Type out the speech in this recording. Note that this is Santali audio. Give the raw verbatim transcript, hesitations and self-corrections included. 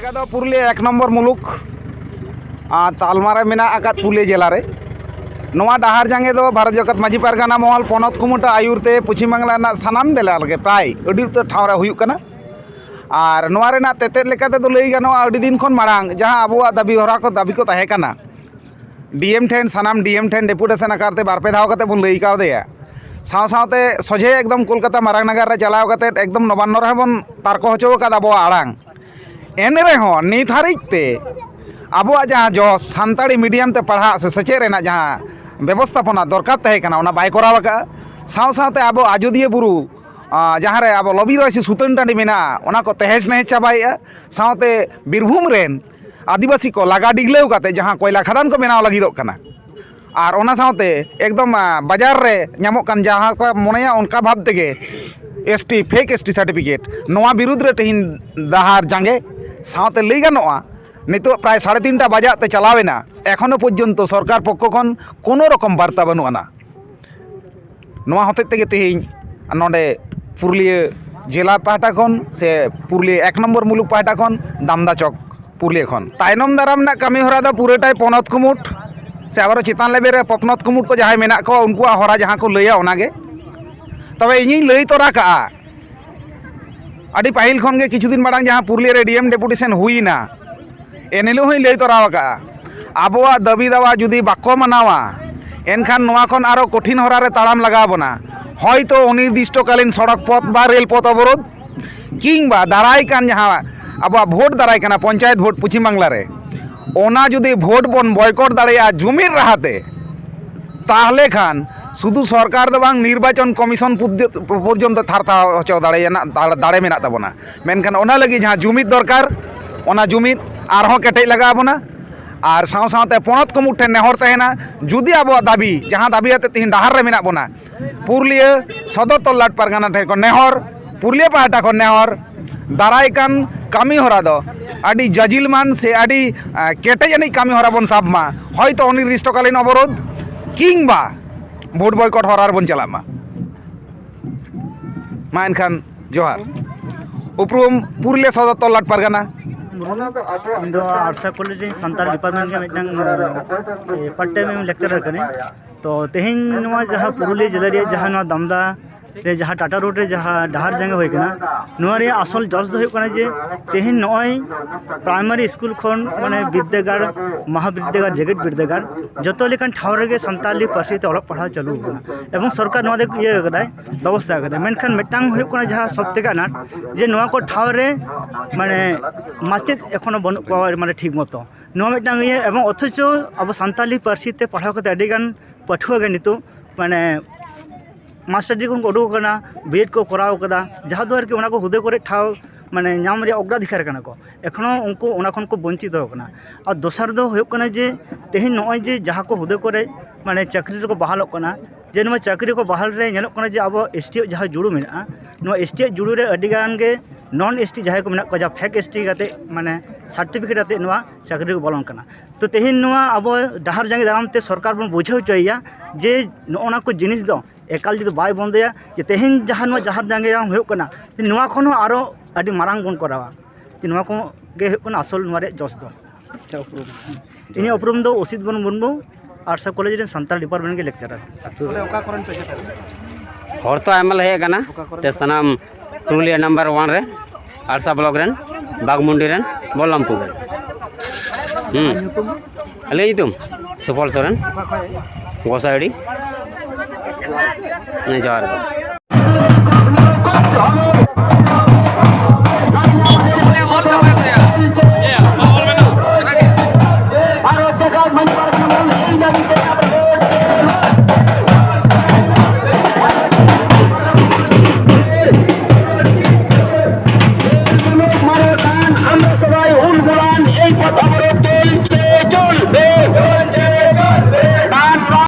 ᱡᱟᱭᱜᱟ ᱫᱚ ᱯᱩᱨᱩᱞᱤᱭᱟᱹ ᱮᱠ ᱱᱚᱢᱵᱚᱨ ᱢᱩᱞᱩᱠ, ᱟᱨ ᱛᱟᱞᱢᱟ ᱨᱮ ᱢᱮᱱᱟᱜ ᱟᱠᱟᱫ ᱯᱩᱨᱩᱞᱤᱭᱟᱹ ᱡᱮᱞᱟ ᱨᱮ᱾ ᱱᱚᱣᱟ ᱰᱟᱦᱟᱨ ᱡᱟᱸᱜᱮ ᱫᱚ ᱵᱷᱟᱨᱚᱛ ᱡᱟᱠᱟᱛ ᱢᱟᱹᱡᱷᱤ ᱯᱟᱨᱜᱟᱱᱟ ᱢᱚᱦᱚᱞ ᱯᱚᱱᱚᱛ ᱠᱩᱢᱩᱴᱟ ᱟᱹᱭᱩᱨ ᱛᱮ ᱯᱚᱪᱷᱤᱢ ᱵᱟᱝᱞᱟ ᱨᱮᱱᱟᱜ ᱥᱟᱱᱟᱢ ᱡᱮᱞᱟ ᱨᱮᱜᱮ ᱯᱨᱟᱭ ᱟᱹᱰᱤ ᱩᱛᱟᱹᱨ ᱴᱷᱟᱶ ᱨᱮ ᱦᱩᱭᱩᱜ ᱠᱟᱱᱟ᱾ ᱟᱨ ᱱᱚᱣᱟ ᱨᱮᱱᱟᱜ ᱛᱮᱛᱮᱫ ᱞᱮᱠᱟ ᱛᱮᱫᱚ ᱞᱟᱹᱭ ᱜᱟᱱᱚᱜᱼᱟ, ᱟᱹᱰᱤ ᱫᱤᱱ ᱠᱷᱚᱱ ᱢᱟᱲᱟᱝ ᱡᱟᱦᱟᱸ ᱟᱵᱚᱣᱟᱜ ᱫᱟᱹᱵᱤ ᱦᱚᱨᱟ ᱠᱚ, ᱫᱟᱹᱵᱤ ᱠᱚ ᱛᱟᱦᱮᱸ ᱠᱟᱱᱟ, ᱰᱤ ᱮᱢ ᱴᱷᱮᱱ, ᱥᱟᱱᱟᱢ ᱰᱤ ᱮᱢ ᱴᱷᱮᱱ ᱰᱮᱯᱩᱴᱮᱥᱚᱱ ᱟᱠᱟᱨ ᱛᱮ ᱵᱟᱨ ᱯᱮ ᱫᱷᱟᱣ ᱠᱟᱛᱮ ᱵᱚᱱ ᱞᱟᱹᱭ ᱠᱟᱣᱫᱮᱭᱟ᱾ ᱥᱟᱶ ᱥᱟᱶᱛᱮ ᱥᱚᱡᱷᱮ ᱮᱠᱫᱚᱢ ᱠᱳᱞᱠᱟᱛᱟ ᱢᱟᱨᱟᱝ ᱱᱟᱜᱟᱨ ᱨᱮ ᱪᱟᱞᱟᱣ ᱠᱟᱛᱮ ᱮᱠᱫᱚᱢ ᱱᱚᱵᱟᱱᱱᱚ ᱨᱮᱦᱚᱸ ᱵᱚᱱ ᱛᱟᱨᱠᱚ ᱦᱚᱪᱚ ᱟᱠᱟᱫ ᱟᱵᱚᱣᱟᱜ ᱟᱲᱟᱝ᱾ ᱮᱱ ᱨᱮᱦᱚᱸ ᱱᱤᱛ ᱦᱟᱹᱨᱤᱡ ᱛᱮ ᱟᱵᱚᱣᱟᱜ ᱡᱟᱦᱟᱸ ᱡᱚᱥ, ᱥᱟᱱᱛᱟᱲᱤ ᱢᱤᱰᱤᱭᱟᱢ ᱛᱮ ᱯᱟᱲᱦᱟᱜ ᱥᱮ ᱥᱮᱪᱮᱫ ᱨᱮᱱᱟᱜ ᱡᱟᱦᱟᱸ ᱵᱮᱵᱚᱥᱛᱷᱟᱯᱚᱱᱟ ᱫᱚᱨᱠᱟᱨ ᱛᱟᱦᱮᱸ ᱠᱟᱱᱟ, ᱚᱱᱟ ᱵᱟᱭ ᱠᱚᱨᱟᱣ ᱟᱠᱟᱫᱼᱟ᱾ ᱥᱟᱶ ᱥᱟᱶᱛᱮ ᱟᱵᱚ ᱟᱡᱳᱫᱤᱭᱟᱹ ᱵᱩᱨᱩ, ᱟᱸ, ᱡᱟᱦᱟᱸ ᱨᱮ ᱟᱵᱚ ᱞᱚᱵᱤᱨ ᱵᱟᱭᱥᱤ ᱥᱩᱛᱟᱹᱱ ᱴᱟᱺᱰᱤ ᱢᱮᱱᱟᱜᱼᱟ, ᱚᱱᱟ ᱠᱚ ᱛᱮᱦᱮᱥ ᱱᱮᱦᱮᱥ ᱪᱟᱵᱟᱭᱮᱫᱼᱟ᱾ ᱥᱟᱶᱛᱮ ᱵᱤᱨᱵᱷᱩᱢ ᱨᱮᱱ ᱟᱹᱫᱤᱵᱟᱹᱥᱤ ᱠᱚ ᱞᱟᱜᱟ ᱰᱤᱜᱽᱞᱟᱹᱣ ᱠᱟᱛᱮ ᱡᱟᱦᱟᱸ ᱠᱚᱭᱞᱟ ᱠᱷᱟᱫᱟᱱ ᱠᱚ ᱵᱮᱱᱟᱣ ᱞᱟᱹᱜᱤᱫᱚᱜ ᱠᱟᱱᱟ, ᱟᱨ ᱚᱱᱟ ᱥᱟᱶᱛᱮ ᱮᱠᱫᱚᱢ, ᱟᱸ, ᱵᱟᱡᱟᱨ ᱨᱮ ᱧᱟᱢᱚᱜ ᱠᱟᱱ ᱡᱟᱦᱟᱸ ᱠᱚ ᱢᱚᱱᱮᱭᱟ ᱚᱱᱠᱟ ᱵᱷᱟᱵᱽ ᱛᱮᱜᱮ S T, fake S T certificate, ᱱᱚᱣᱟ ᱵᱤᱨᱩᱫᱽ ᱨᱮ ᱛᱮᱦᱮᱧ ᱰᱟᱦᱟᱨ ᱡᱟᱸᱜᱮ ᱥᱟᱶᱛᱮ ᱞᱟᱹᱭ ᱜᱟᱱᱚᱜᱼᱟ, ᱱᱤᱛᱚᱜ ᱯᱨᱟᱭ ᱥᱟᱲᱮ ᱛᱤᱱᱴᱟ ᱵᱟᱡᱟᱜ ᱛᱮ ᱪᱟᱞᱟᱣ ᱮᱱᱟ, ᱮᱠᱷᱚᱱᱳ ᱯᱚᱨᱡᱚᱱᱛᱚ ᱥᱚᱨᱠᱟᱨ ᱯᱚᱠᱠᱷᱚ ᱠᱷᱚᱱ ᱠᱳᱱᱳ ᱨᱚᱠᱚᱢ ᱵᱟᱨᱛᱟ ᱵᱟᱹᱱᱩᱜ ᱟᱱᱟ᱾ ᱱᱚᱣᱟ ᱦᱚᱛᱮᱡ ᱛᱮᱜᱮ ᱛᱮᱦᱮᱧ ᱱᱚᱰᱮ ᱯᱩᱨᱩᱞᱤᱭᱟᱹ ᱡᱮᱞᱟ ᱯᱟᱦᱴᱟ ᱠᱷᱚᱱ ᱥᱮ ᱯᱩᱨᱩᱞᱤᱭᱟᱹ ᱮᱠ ᱱᱚᱢᱵᱚᱨ ᱢᱩᱞᱩᱠ ᱯᱟᱦᱴᱟ ᱠᱷᱚᱱ ᱫᱟᱢᱫᱟ ᱪᱚᱠ ᱯᱩᱨᱩᱞᱤᱭᱟᱹ ᱠᱷᱚᱱ ᱛᱟᱭᱱᱚᱢ ᱫᱟᱨᱟᱢ ᱨᱮᱱᱟᱜ ᱠᱟᱹᱢᱤ ᱦᱚᱨᱟ ᱫᱚ ᱯᱩᱨᱟᱹᱴᱟᱭ ᱯᱚᱱᱚᱛ ᱠᱩᱢᱩᱴ ᱥᱮ ᱟᱵᱟᱨ ᱪᱮᱛᱟᱱ ᱞᱮᱵᱮᱞ ᱨᱮ ᱯᱚᱱᱚᱛ ᱠᱩᱢᱩᱴ ᱠᱚ ᱡᱟᱦᱟᱸᱭ ᱢᱮᱱᱟᱜ ᱠᱚᱣᱟ, ᱩᱱᱠᱩᱣᱟᱜ ᱦᱚᱨᱟ ᱡᱟᱦᱟᱸ ᱠᱚ ᱞᱟᱹᱭᱟ, ᱚᱱᱟᱜᱮ᱾ ᱛᱚᱵᱮ ᱤᱧᱤᱧ ᱞᱟᱹᱭ ᱛᱚᱨᱟ ᱠᱟᱜᱼᱟ, ᱟᱹᱰᱤ ᱯᱟᱹᱦᱤᱞ ᱠᱷᱚᱱ ᱜᱮ, ᱠᱤᱪᱷᱩ ᱫᱤᱱ ᱢᱟᱲᱟᱝ ᱡᱟᱦᱟᱸ ᱯᱩᱨᱩᱞᱤᱭᱟᱹ ᱨᱮ ᱰᱤ ᱮᱢ ᱰᱮᱯᱩᱴᱮᱥᱚᱱ ᱦᱩᱭᱱᱟ, ᱮᱱ ᱦᱤᱞᱳᱜ ᱦᱚᱸᱧ ᱞᱟᱹᱭ ᱛᱚᱨᱟ ᱟᱠᱟᱫᱼᱟ, ᱟᱵᱚᱣᱟᱜ ᱫᱟᱹᱵᱤ ᱫᱟᱣᱟ ᱡᱩᱫᱤ ᱵᱟᱠᱚ ᱢᱟᱱᱟᱣᱟ, ᱮᱱᱠᱷᱟᱱ ᱱᱚᱣᱟ ᱠᱷᱚᱱ ᱟᱨᱚ ᱠᱚᱴᱷᱤᱱ ᱦᱚᱨᱟ ᱨᱮ ᱛᱟᱲᱟᱢ ᱞᱟᱜᱟᱣ ᱵᱚᱱᱟ᱾ ᱦᱚᱭᱛᱳ ᱚᱱᱤᱨᱫᱤᱥᱴᱚᱠᱟᱞᱤᱱ ᱥᱚᱲᱚᱠ ᱯᱚᱛᱷ ᱵᱟ ᱨᱮᱞ ᱯᱚᱛᱷ ᱚᱵᱚᱨᱳᱫᱷ, ᱠᱤᱝᱵᱟ ᱫᱟᱨᱟᱭ ᱠᱟᱱ ᱡᱟᱦᱟᱸ ᱟᱵᱚᱣᱟᱜ ᱵᱷᱳᱴ ᱫᱟᱨᱟᱭ ᱠᱟᱱᱟ, ᱯᱚᱧᱪᱟᱭᱮᱛ ᱵᱷᱳᱴ ᱯᱚᱪᱷᱤᱢ ᱵᱟᱝᱞᱟ ᱨᱮ, ᱚᱱᱟ ᱡᱩᱫᱤ ᱵᱷᱳᱴ ᱵᱚᱱ ᱵᱚᱭᱠᱚᱴ ᱫᱟᱲᱮᱭᱟᱜᱼᱟ ᱡᱩᱢᱤᱫ ᱨᱟᱦᱟᱛᱮ, ᱛᱟᱦᱞᱮ ᱠᱷᱟᱱ ᱥᱩᱫᱷᱩ ᱥᱚᱨᱠᱟᱨ ᱫᱚ ᱵᱟᱝ, ᱱᱤᱨᱵᱟᱪᱚᱱ ᱠᱚᱢᱤᱥᱚᱱ ᱯᱚᱨᱡᱚ-, ᱯᱚᱨᱡᱚᱱᱛᱚ ᱛᱷᱟᱨ ᱛᱷᱟᱨᱟᱣ ᱦᱚᱪᱚ ᱫᱟᱲᱮᱭᱟᱜ ᱨᱮᱱᱟᱜ ᱫᱟᱲ-, ᱫᱟᱲᱮ ᱢᱮᱱᱟᱜ ᱛᱟᱵᱚᱱᱟ᱾ ᱢᱮᱱᱠᱷᱟᱱ ᱚᱱᱟ ᱞᱟᱹᱜᱤᱫ ᱡᱟᱦᱟᱸ ᱡᱩᱢᱤᱫ ᱫᱚᱨᱠᱟᱨ, ᱚᱱᱟ ᱡᱩᱢᱤᱫ ᱟᱨᱦᱚᱸ ᱠᱮᱴᱮᱡ ᱞᱟᱜᱟᱣ ᱵᱚᱱᱟ᱾ ᱟᱨ ᱥᱟᱶ ᱥᱟᱶᱛᱮ ᱯᱚᱱᱚᱛ ᱠᱩᱢᱩᱴ ᱴᱷᱮᱱ ᱱᱮᱦᱚᱨ ᱛᱟᱦᱮᱱᱟ, ᱡᱩᱫᱤ ᱟᱵᱚᱣᱟᱜ ᱫᱟᱹᱵᱤ, ᱡᱟᱦᱟᱸ ᱫᱟᱹᱵᱤ ᱟᱛᱮ ᱛᱮᱦᱮᱧ ᱰᱟᱦᱟᱨ ᱨᱮ ᱢᱮᱱᱟᱜ ᱵᱚᱱᱟ, ᱯᱩᱨᱩᱞᱤᱭᱟᱹ ᱥᱚᱫᱚᱨ ᱛᱚᱞᱞᱟᱴ ᱯᱟᱨᱜᱟᱱᱟ ᱴᱷᱮᱱ ᱠᱷᱚᱱ ᱱᱮᱦᱚᱨ, ᱯᱩᱨᱩᱞᱤᱭᱟᱹ ᱯᱟᱦᱴᱟ ᱠᱷᱚᱱ ᱱᱮᱦᱚᱨ, ᱫᱟᱨᱟᱭ ᱠᱟᱱ ᱠᱟᱹᱢᱤ ᱦᱚᱨᱟ ᱫᱚ ᱟᱹᱰᱤ ᱡᱟᱡᱤᱞᱢᱟᱱ ᱥᱮ ᱟᱹᱰᱤ, ᱟ, ᱠᱮᱴᱮᱡ ᱟᱹᱱᱤᱡ ᱠᱟᱹᱢᱤ ᱦᱚᱨᱟ ᱵᱚᱱ ᱥᱟᱵ ᱢᱟ᱾ ᱦᱚᱭᱛᱳ ᱚᱱᱤᱨᱫᱤᱥᱴᱚᱠᱟᱞᱤᱱ ᱚᱵᱚᱨᱳᱫᱷ ᱠᱤᱝᱵᱟ ᱵᱷᱳᱴ ᱵᱚᱭᱠᱚᱴ ᱦᱚᱨᱟ ᱨᱮᱵᱚᱱ ᱪᱟᱞᱟᱜ ᱢᱟ᱾ ᱢᱟ ᱮᱱᱠᱷᱟᱱ ᱡᱚᱦᱟᱨ᱾ ᱩᱯᱨᱩᱢ ᱯᱩᱨᱩᱞᱤᱭᱟᱹ ᱥᱚᱫᱚᱨ ᱛᱚᱞᱞᱟᱴ ᱯᱟᱨᱜᱟᱱᱟ, ᱢᱩᱨᱢᱩ᱾ ᱤᱧ ᱫᱚ ᱟᱨᱥᱟ ᱠᱚᱞᱮᱡᱽ ᱨᱮ ᱥᱟᱱᱛᱟᱲ ᱰᱤᱯᱟᱨᱴᱢᱮᱱᱴ ᱨᱮ ᱢᱤᱫᱴᱟᱝ ᱯᱟᱨᱴ ᱴᱟᱭᱤᱢ ᱞᱮᱠᱪᱟᱨᱟᱨ ᱠᱟᱹᱱᱟᱹᱧ᱾ ᱛᱚ ᱛᱮᱦᱮᱧ ᱱᱚᱣᱟ ᱡᱟᱦᱟᱸ ᱯᱩᱨᱩᱞᱤᱭᱟᱹ ᱡᱮᱞᱟ ᱨᱮᱭᱟᱜ ᱡᱟᱦᱟᱸ ᱱᱚᱣᱟ ᱫᱟᱢᱫᱟ ᱨᱮ ᱡᱟᱦᱟᱸ ᱴᱟᱴᱟ ᱨᱳᱰ ᱨᱮ ᱡᱟᱦᱟᱸ ᱰᱟᱦᱟᱨ ᱡᱟᱸᱜᱮ ᱦᱩᱭ ᱠᱟᱱᱟ, ᱱᱚᱣᱟ ᱨᱮᱭᱟᱜ ᱟᱥᱚᱞ ᱡᱚᱥ ᱫᱚ ᱦᱩᱭᱩᱜ ᱠᱟᱱᱟ ᱡᱮ ᱛᱮᱦᱮᱧ ᱱᱚᱜᱼᱚᱭ ᱯᱨᱟᱭᱢᱟᱨᱤ ᱥᱠᱩᱞ ᱠᱷᱚᱱ, ᱢᱟᱱᱮ, ᱵᱤᱨᱫᱟᱹᱜᱟᱲ, ᱢᱟᱦᱟ ᱵᱤᱨᱫᱟᱹᱜᱟᱲ, ᱡᱮᱜᱮᱛ ᱵᱤᱨᱫᱟᱹᱜᱟᱲ, ᱡᱚᱛᱚ ᱞᱮᱠᱟᱱ ᱴᱷᱟᱶ ᱨᱮᱜᱮ ᱥᱟᱱᱛᱟᱲᱤ ᱯᱟᱹᱨᱥᱤ ᱛᱮ ᱚᱞᱚᱜ ᱯᱟᱲᱦᱟᱣ ᱪᱟᱹᱞᱩ ᱟᱠᱟᱱᱟ ᱮᱵᱚᱝ ᱥᱚᱨᱠᱟᱨ ᱱᱚᱣᱟ ᱫᱚ ᱤᱭᱟᱹ ᱠᱟᱫᱟᱭ, ᱵᱮᱵᱚᱥᱛᱷᱟ ᱠᱟᱫᱟᱭ᱾ ᱢᱮᱱᱠᱷᱟᱱ ᱢᱤᱫᱴᱟᱝ ᱦᱩᱭᱩᱜ ᱠᱟᱱᱟ ᱡᱟᱦᱟᱸ ᱥᱚᱵ ᱛᱷᱮᱠᱮ ᱟᱱᱟᱴ, ᱡᱮ ᱱᱚᱣᱟ ᱠᱚ ᱴᱷᱟᱶ ᱨᱮ, ᱢᱟᱱᱮ, ᱢᱟᱪᱮᱫ ᱮᱠᱷᱚᱱᱳ ᱵᱟᱹᱱᱩᱜ ᱠᱚᱣᱟ, ᱢᱟᱱᱮ, ᱴᱷᱤᱠ ᱢᱚᱛᱚ᱾ ᱱᱚᱣᱟ ᱢᱤᱫᱴᱟᱝ ᱤᱭᱟᱹ, ᱮᱵᱚᱝ ᱚᱛᱷᱚᱪᱚ ᱟᱵᱚ ᱥᱟᱱᱛᱟᱲᱤ ᱯᱟᱹᱨᱥᱤ ᱛᱮ ᱯᱟᱲᱦᱟᱣ ᱠᱟᱛᱮ ᱟᱹᱰᱤᱜᱟᱱ ᱯᱟᱹᱴᱷᱩᱣᱟᱹ ᱜᱮ ᱱᱤᱛᱚᱜ, ᱢᱟᱱᱮ, ᱢᱟᱥᱴᱟᱨ ᱰᱤᱜᱽᱨᱤ ᱠᱷᱚᱱ ᱠᱚ ᱩᱰᱩᱠ ᱟᱠᱟᱱᱟ, ᱵᱤᱭᱮᱰ ᱠᱚ ᱠᱚᱨᱟᱣ ᱠᱟᱫᱟ, ᱡᱟᱦᱟᱸ ᱫᱚ ᱟᱨᱠᱤ ᱚᱱᱟ ᱠᱚ ᱦᱩᱫᱟᱹ ᱠᱚᱨᱮ ᱴᱷᱟᱶ, ᱢᱟᱱᱮ, ᱧᱟᱢ ᱨᱮᱭᱟᱜ ᱚᱜᱽᱨᱟᱫᱷᱤᱠᱟᱨ ᱠᱟᱱᱟ ᱠᱚ, ᱮᱠᱷᱚᱱᱳ ᱩᱱᱠᱩ ᱚᱱᱟ ᱠᱷᱚᱱ ᱠᱚ ᱵᱚᱧᱪᱤᱛᱚ ᱟᱠᱟᱱᱟ᱾ ᱟᱨ ᱫᱚᱥᱟᱨ ᱫᱚ ᱦᱩᱭᱩᱜ ᱠᱟᱱᱟ ᱡᱮ ᱛᱮᱦᱮᱧ ᱱᱚᱜᱼᱚᱭ ᱡᱮ ᱡᱟᱦᱟᱸ ᱠᱚ ᱦᱩᱫᱟᱹ ᱠᱚᱨᱮ, ᱢᱟᱱᱮ, ᱪᱟᱹᱠᱨᱤ ᱨᱮᱠᱚ ᱵᱟᱦᱟᱞᱚᱜ ᱠᱟᱱᱟ, ᱡᱮ ᱱᱚᱣᱟ ᱪᱟᱹᱠᱨᱤ ᱠᱚ ᱵᱟᱦᱟᱞ ᱨᱮ ᱧᱮᱞᱚᱜ ᱠᱟᱱᱟ ᱡᱮ ᱟᱵᱚ ᱮᱥ ᱴᱤ ᱟᱜ ᱡᱟᱦᱟᱸ ᱡᱩᱲᱩ ᱢᱮᱱᱟᱜᱼᱟ, ᱱᱚᱣᱟ ᱮᱥ ᱴᱤ ᱟᱜ ᱡᱩᱲᱩ ᱨᱮ ᱟᱹᱰᱤ ᱜᱟᱱ ᱜᱮ ᱱᱚᱱ ᱮᱥ ᱴᱤ ᱡᱟᱦᱟᱸᱭ ᱠᱚ ᱢᱮᱱᱟᱜ ᱠᱚᱣᱟ, ᱡᱟᱦᱟᱸ ᱯᱷᱮᱠ ᱮᱥ ᱴᱤ ᱠᱟᱛᱮ, ᱢᱟᱱᱮ, ᱥᱟᱨᱴᱤᱯᱷᱤᱠᱮᱴ ᱟᱛᱮ ᱱᱚᱣᱟ ᱪᱟᱹᱠᱨᱤ ᱨᱮᱠᱚ ᱵᱚᱞᱚᱱ ᱠᱟᱱᱟ᱾ ᱛᱚ ᱛᱮᱦᱮᱧ ᱱᱚᱣᱟ ᱟᱵᱚ ᱰᱟᱦᱟᱨ ᱡᱟᱸᱜᱮ ᱫᱟᱨᱟᱢ ᱛᱮ ᱥᱚᱨᱠᱟᱨ ᱵᱚᱱ ᱵᱩᱡᱷᱟᱹᱣ ᱦᱚᱪᱚᱭᱮᱭᱟ ᱡᱮ ᱱᱚᱜᱼᱚ ᱱᱟ ᱠᱚ ᱡᱤᱱᱤᱥ ᱫᱚ ᱮᱠᱟᱞ ᱡᱩᱫᱤ ᱵᱟᱭ ᱵᱚᱱᱫᱚᱭᱟ, ᱡᱮ ᱛᱮᱦᱮᱧ ᱡᱟᱦᱟᱸ ᱱᱚᱣᱟ ᱡᱟᱦᱟᱸ ᱡᱟᱸᱜᱮ ᱫᱟᱨᱟᱢ ᱦᱩᱭᱩᱜ ᱠᱟᱱᱟ, ᱱᱚᱣᱟ ᱠᱷᱚᱱ ᱦᱚᱸ ᱟᱨᱚ ᱟᱹᱰᱤ ᱢᱟᱨᱟᱝ ᱵᱚᱱ ᱠᱚᱨᱟᱣᱟ᱾ ᱡᱮ ᱱᱚᱣᱟ ᱠᱚ ᱜᱮ ᱦᱩᱭᱩᱜ ᱠᱟᱱᱟ ᱟᱥᱚᱞ ᱱᱚᱣᱟ ᱨᱮᱭᱟᱜ ᱡᱚᱥ ᱫᱚ᱾ ᱟᱪᱪᱷᱟ, ᱩᱯᱨᱩᱢ᱾ ᱤᱧᱟᱹᱜ ᱩᱯᱨᱩᱢ ᱫᱚ ᱚᱥᱤᱛ ᱵᱚᱱ ᱢᱩᱨᱢᱩ, ᱟᱨᱥᱟ ᱠᱚᱞᱮᱡᱽ ᱨᱮᱱ ᱥᱟᱱᱛᱟᱲ ᱰᱤᱯᱟᱨᱴᱢᱮᱱᱴ ᱜᱮ ᱞᱮᱠᱪᱟᱨᱟᱨ᱾ ᱦᱚᱲ ᱛᱚ ᱟᱭᱢᱟ ᱞᱮ ᱦᱮᱡ ᱟᱠᱟᱱᱟ, ᱛᱮ ᱥᱟᱱᱟᱢ ᱯᱩᱨᱩᱞᱤᱭᱟᱹ ᱱᱟᱢᱵᱟᱨ ᱚᱣᱟᱱ ᱨᱮ ᱟᱲᱥᱟ ᱵᱞᱚᱠ ᱨᱮᱱ ᱵᱟᱜᱽᱢᱩᱱᱰᱤ ᱨᱮᱱ ᱵᱚᱞᱞᱟᱢᱯᱩᱨ ᱨᱮᱱ᱾ ᱦᱩᱸ᱾ ᱟᱹᱞᱤᱧᱟᱜ ᱧᱩᱛᱩᱢ ᱥᱩᱯᱷᱚᱞ ᱥᱚᱨᱮᱱ, ᱜᱚᱥᱟᱭᱰᱤ᱾ ᱦᱮᱸ, ᱡᱚᱦᱟᱨ ᱜᱮ᱾